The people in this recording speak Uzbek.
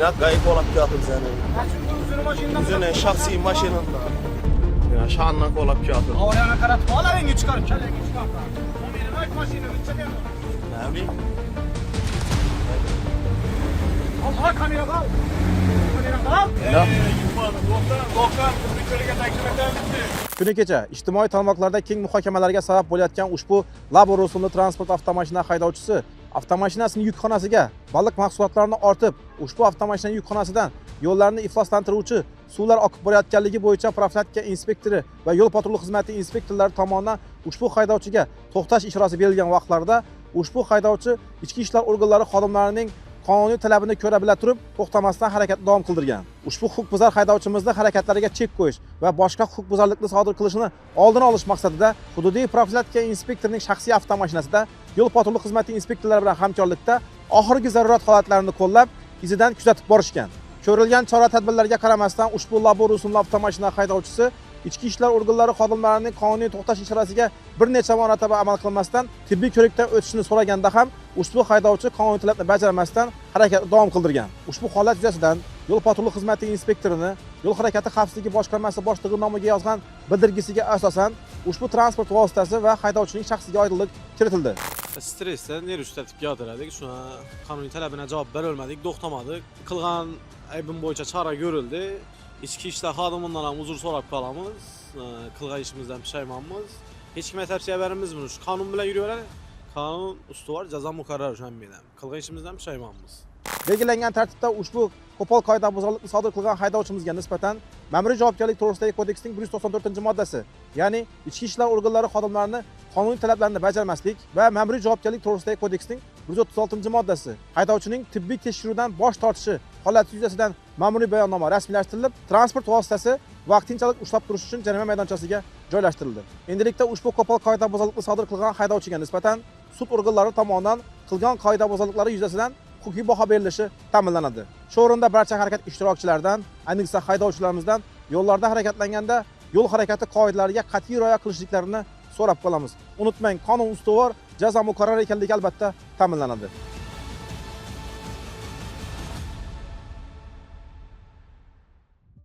Inak g'ayib olib kelyapti bizani. O'zini shaxsiy mashinasida. Ya sha'ndan olib kelyapti. Avariyani qaratib olaringga chiqarib, kallangga chiqarib. Bu meni mashinam ichida. Nami? Al kamera al. Kamera al. Kuni kecha ijtimoiy tarmoqlarda keng muhokamalarga sabab bo'layotgan ushbu Labo rusumli transport avtomashina haydovchisi avtomashinasining yukxonasiga baliq mahsulotlarini ortib, ushbu avtomashina yukxonasidan yo'llarni ifloslantiruvchi suvlar oqib borayotganligi bo'yicha profilaktika inspektori va yo'l patrul xizmati inspektorlari tomonidan ushbu haydovchiga to'xtash ishorasi berilgan vaqtlarda ushbu haydovchi ichki ishlar organlari xodimlarining qonuniy talabini ko'ra bila turib to'xtamasdan harakatni davom qildirgan. Ushbu huquqbuzar haydovchimizni harakatlariga chek qo'yish va boshqa huquqbuzarlikni sodir qilishini oldini olish maqsadida hududiy profilaktika inspektorining shaxsiy avtomashinasida yo'l patrul xizmati inspektorlari bilan hamkorlikda oxirgi zarurat holatlarini qo'llab, izidan kuzatib borishgan. Ko'rilgan chora-tadbirlarga qaramasdan ushbu Labo rusumli avtomashina haydovchisi ichki ishlar organlari xodimlarining qonuniy to'xtash ishorasiga bir necha marotaba amal qilmasdan tibbiy ko'rikdan o'tishni so'raganda ham ushbu haydovchi qonuniy talabni bajarmasdan harakatni davom qildirgan. Ushbu holat yuzasidan yo'l patrul xizmati inspektorini yo'l harakati xavfsizligi boshqarmasi boshlig'i nomiga yozgan bildirgisiga asosan ushbu transport vositasi va haydovchining shaxsiga oydinlik kiritildi. Stressdan nerv ishlatib keladik. Shuna qonuniy talabına javob bera olmadik, to'xtamadik. Qilgan aybim bo'yicha chora ko'rildi. Ichki ishlar xodimidan ham uzr so'rab qolamiz. Qilgan ishimizdan pushaymonmiz. Hech kimga tavsiya beramiz buni. Shu qonun bilan yuraveradi. Qonun ustuvor, jazo muqarrar o'sha bilan. Qilgan ishimizdan pushaymonmiz. Belgilangan tartibda ushbu qo'pol qoidabuzarlikni sodir qilgan haydovchimizga nisbatan ma'muriy javobgarlik to'g'risidagi kodeksning 194-moddasi, ya'ni ichki ishlar organlari xodimlarini qonuniy talablarini bajarmaslik va ma'muriy javobgarlik to'g'risidagi kodeksning 136-moddasi, haydovchining tibbiy tekshiruvdan bosh tortishi holati yuzasidan ma'muriy bayonnoma rasmiylashtirilib, transport vositasi vaqtinchalik ushlab turish uchun jarima maydonchasiga joylashtirildi. Endilikda ushbu qo'pol qoidabuzarlikni sodir qilgan haydovchiga nisbatan sud organlari tomonidan qilgan qoidabuzarliklari yuzasidan huquqiy baho berilishi ta'minlanadi. Shu o'rinda barcha harakat ishtirokchilaridan, ayniqsa haydovchilarimizdan yo'llarda harakatlanganda yo'l harakati qoidalariga qat'iy rioya qilishliklarini so'rab qolamiz. Unutmang, qonun ustuvor, jazo muqarrar ekanligi albatta ta'minlanadi.